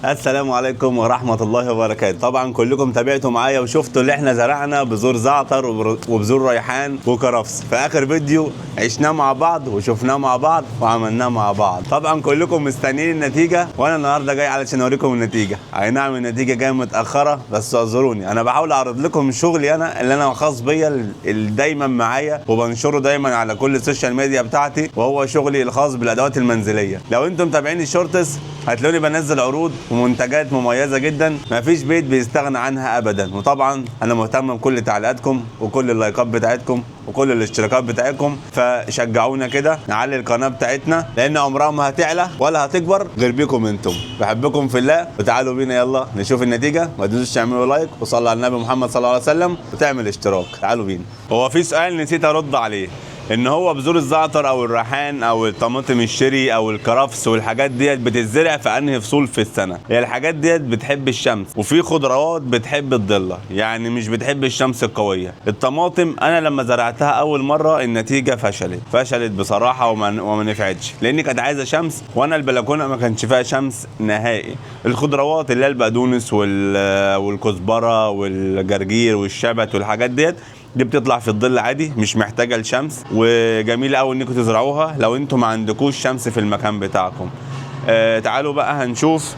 السلام عليكم ورحمة الله وبركاته. طبعا كلكم تابعتوا معايا وشفتوا اللي احنا زرعنا بذور زعتر وبذور ريحان وكرفس في اخر فيديو عشناه مع بعض وشفناه مع بعض وعملناه مع بعض. طبعا كلكم مستنيين النتيجة، وانا النهارده جاي علشان اوريكم النتيجة. اي نعم النتيجة جاية متأخرة، بس اعذروني، انا بحاول اعرض لكم شغلي انا اللي انا خاص بيا، اللي دايما معايا وبنشره دايما على كل ال social media بتاعتي، وهو شغلي الخاص بالادوات المنزلية. لو انتم متابعين ال shorts هتلاقوني بنزل عروض ومنتجات مميزة جدا مفيش بيت بيستغنى عنها ابدا. وطبعا انا مهتم بكل تعليقاتكم وكل اللايكات بتاعتكم وكل الاشتراكات بتاعتكم، فشجعونا كده نعلي القناة بتاعتنا، لان عمرها ما هتعلى ولا هتكبر غير بيكم انتم. بحبكم في الله، وتعالوا بينا يلا نشوف النتيجة. ما تنسوش تعملوا like وصلوا على النبي محمد صلى الله عليه وسلم وتعمل اشتراك. تعالوا بينا. هو في سؤال نسيت ارد عليه، ان هو بذور الزعتر او الريحان او الطماطم ال cherry او الكرفس والحاجات ديت بتتزرع في انهي فصول في السنة؟ هي الحاجات ديت بتحب الشمس، وفي خضروات بتحب الضله، يعني مش بتحب الشمس القوية. الطماطم انا لما زرعتها اول مرة النتيجة فشلت بصراحة وما نفعتش، لان كانت عايزه شمس وانا البلكونه ما كانش فيها شمس نهائي. الخضروات اللي هي البقدونس والكزبره والجرجير والشبت والحاجات ديت دي بتطلع في الظل عادي، مش محتاجه الشمس، وجميل قوي انكم تزرعوها لو انتم ما عندكوش شمس في المكان بتاعكم. تعالوا بقى هنشوف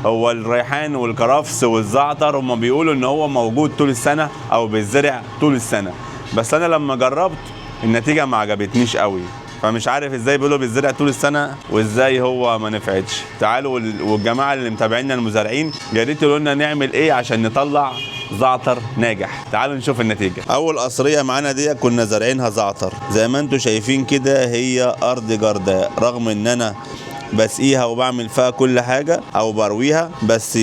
هو الريحان والكرفس والزعتر هما بيقولوا ان هو موجود طول السنة او بيتزرع طول السنة، بس انا لما جربت النتيجة ما عجبتنيش قوي، فمش عارف ازاي بيقولوا بيتزرع طول السنة وازاي هو ما نفعتش. تعالوا والجماعة اللي متابعينا المزارعين يا ريت يقولوا لنا نعمل ايه عشان نطلع زعتر ناجح. تعالوا نشوف النتيجة. اول قصريه معانا دي كنا زارعينها زعتر، زي ما انتم شايفين كده هي ارض جرداء، رغم ان انا بسقيها وبعمل فيها كل حاجة او برويها، بس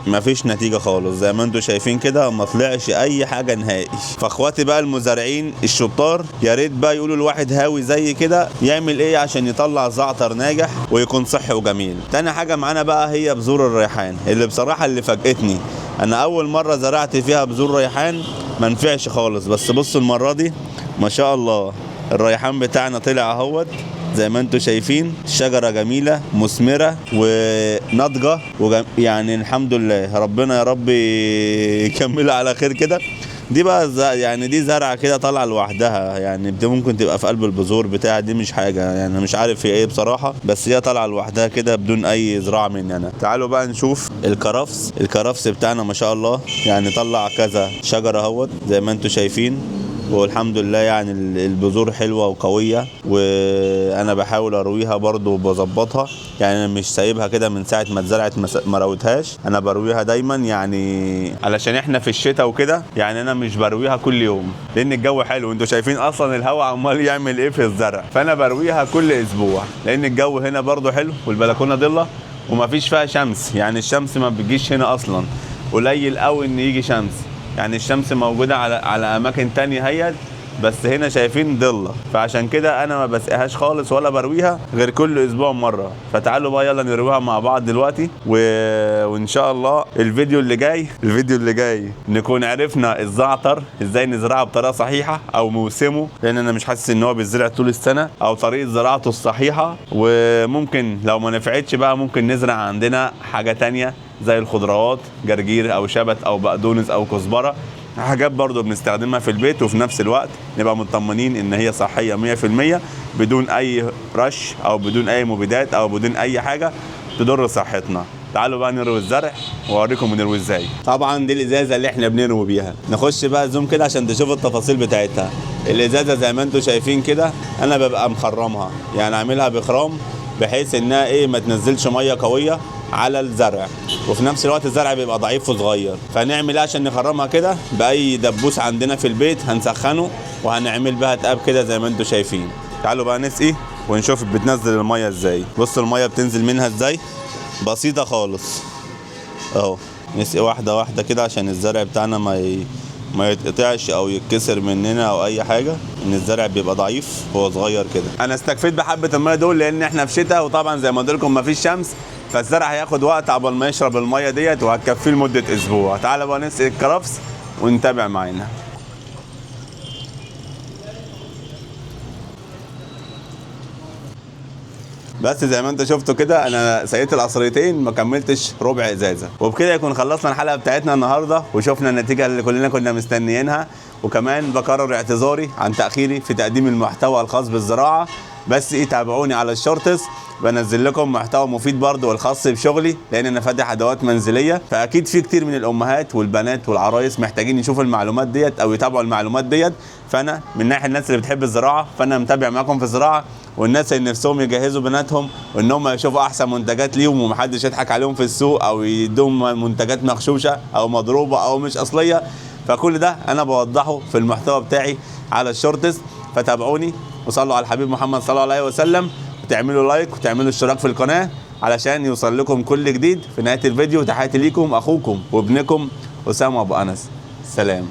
مفيش نتيجة خالص. زي ما انتم شايفين كده ما طلعش اي حاجة نهائي. فاخواتي بقى المزارعين الشطار يا ريت بقى يقولوا الواحد هاوي زي كده يعمل ايه عشان يطلع زعتر ناجح ويكون صحي وجميل. تاني حاجة معانا بقى هي بذور الريحان، اللي بصراحة اللي فاجئتني، انا اول مرة زرعت فيها بذور ريحان ما نفعش خالص، بس بصوا المرة دي ما شاء الله الريحان بتاعنا طلع اهوت زي ما انتم شايفين، شجرة جميلة مثمرة وناضجة يعني الحمد لله، ربنا يا رب يكملها على خير كده. دي بقى يعني دي زرعة كده طالعة لوحدها، يعني دي ممكن تبقى في قلب البذور بتاع، دي مش حاجة يعني مش عارف هي ايه بصراحة، بس هي طالعة لوحدها كده بدون اي زراعة مني انا. تعالوا بقى نشوف الكرفس. الكرفس بتاعنا ما شاء الله يعني طلع كذا شجرة اهوت زي ما انتم شايفين، والحمد لله يعني البذور حلوة وقوية، وانا بحاول ارويها برضو وبظبطها، يعني انا مش سايبها كده من ساعة ما اتزرعت ما رويتهاش، انا برويها دايما يعني علشان احنا في الشتاء وكده، يعني انا مش برويها كل يوم لان الجو حلو، انتوا شايفين اصلا الهواء عمال يعمل ايه في الزرع، فانا برويها كل اسبوع لان الجو هنا برضو حلو والبلكونة ضلة ومفيش فيها شمس، يعني الشمس ما بتجيش هنا اصلا، قليل قوي ان يجي شمس، يعني الشمس موجودة على أماكن تانية هيت، بس هنا شايفين ضلة، فعشان كده أنا ما بسقيهاش خالص ولا برويها غير كل أسبوع مرة. فتعالوا بقى يلا نرويها مع بعض دلوقتي، وإن شاء الله الفيديو اللي جاي نكون عرفنا الزعتر إزاي نزرعه بطريقة صحيحة أو موسمه، لأن أنا مش حاسس إن هو بيزرع طول السنة، أو طريقة زراعته الصحيحة. وممكن لو ما نفعتش بقى ممكن نزرع عندنا حاجة تانية زي الخضروات، جرجير او شبت او بقدونس او كزبره، حاجات برضو بنستخدمها في البيت، وفي نفس الوقت نبقى مطمنين ان هي صحية 100% بدون اي رش او بدون اي مبيدات او بدون اي حاجة تضر صحتنا. تعالوا بقى نروي الزرع واوريكم بنروي ازاي. طبعا دي الازازه اللي احنا بنروي بيها، نخش بقى زوم كده عشان تشوفوا التفاصيل بتاعتها. الازازه زي ما انتم شايفين كده انا ببقى مخرمها، يعني عاملها بخرام بحيث انها ايه ما تنزلش مية قوية على الزرع، وفي نفس الوقت الزرع بيبقى ضعيف وصغير. فنعمل ايه عشان نخرمها كده؟ باي دبوس عندنا في البيت هنسخنه وهنعمل بها تقاب كده زي ما انتم شايفين. تعالوا بقى نسقي ونشوف بتنزل المية ازاي. بصوا المية بتنزل منها ازاي، بسيطة خالص اهو. نسقي واحدة واحدة كده عشان الزرع بتاعنا ما يتقطعش او يتكسر مننا او اي حاجة، ان الزرع بيبقى ضعيف وهو صغير كده. انا استكفيت بحبه المية دول لان احنا في شتاء، وطبعا زي ما قلت لكم مفيش شمس، فالزرع هياخد وقت عقبال ما يشرب المية ديت، وهتكفيه لمدة اسبوع. تعالى بقى نسقي الكرفس ونتابع معانا. بس زي ما انت شفتوا كده انا سقيت القصريتين ما كملتش ربع ازازة. وبكده يكون خلصنا الحلقة بتاعتنا النهارده وشفنا النتيجة اللي كلنا كنا مستنيينها. وكمان بكرر اعتذاري عن تاخيري في تقديم المحتوى الخاص بالزراعة، بس ايه تابعوني على ال shorts، بنزل لكم محتوى مفيد برضو والخاص بشغلي، لان انا فاتح ادوات منزلية، فاكيد في كتير من الامهات والبنات والعرايس محتاجين يشوفوا المعلومات ديت او يتابعوا المعلومات ديت. فانا من ناحية الناس اللي بتحب الزراعة فانا متابع معاكم في الزراعة، والناس اللي نفسهم يجهزوا بناتهم وان هم يشوفوا احسن منتجات ليهم ومحدش يضحك عليهم في السوق او يدوهم منتجات مغشوشه او مضروبة او مش اصلية. فكل ده انا بوضحه في المحتوى بتاعي على ال shorts، فتابعوني وصلوا على الحبيب محمد صلى الله عليه وسلم، وتعملوا like وتعملوا اشتراك في القناة علشان يوصل لكم كل جديد. في نهاية الفيديو تحياتي ليكم اخوكم وابنكم اسامة ابو انس، سلام.